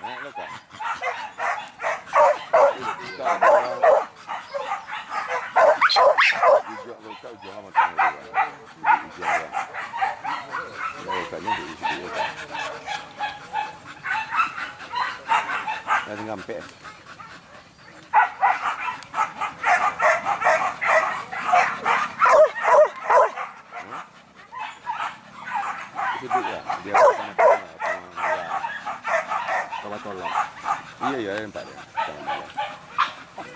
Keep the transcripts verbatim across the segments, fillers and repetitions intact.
Naik lo, Kak. Ujak lo, Kak, ujak makan lo, Kak. Ujak, Kak. Yo, Kak, ni di sini, Kak. Dah tinggal ampek. Hiduik lah. Dia apa nama dia, apa nama dia. Kau batolong. Iyo, iyo, nampak dia. Sama dia.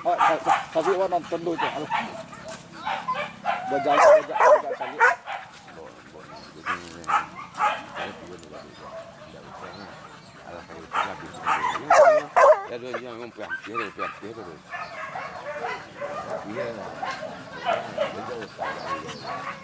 Ah, ah, sa-, sa-, sabi awak nonton dulu tu. Alah. Bajak, bajak, bajak cari. Bo-, bo-, jadi, saya tiga dulu, tiga. Tidak usah, nah. Alah, kayu tu lah, habis. Ya, dua jam, memang hampir, hampir, hampir tu. Iya. Bajak usah, iya.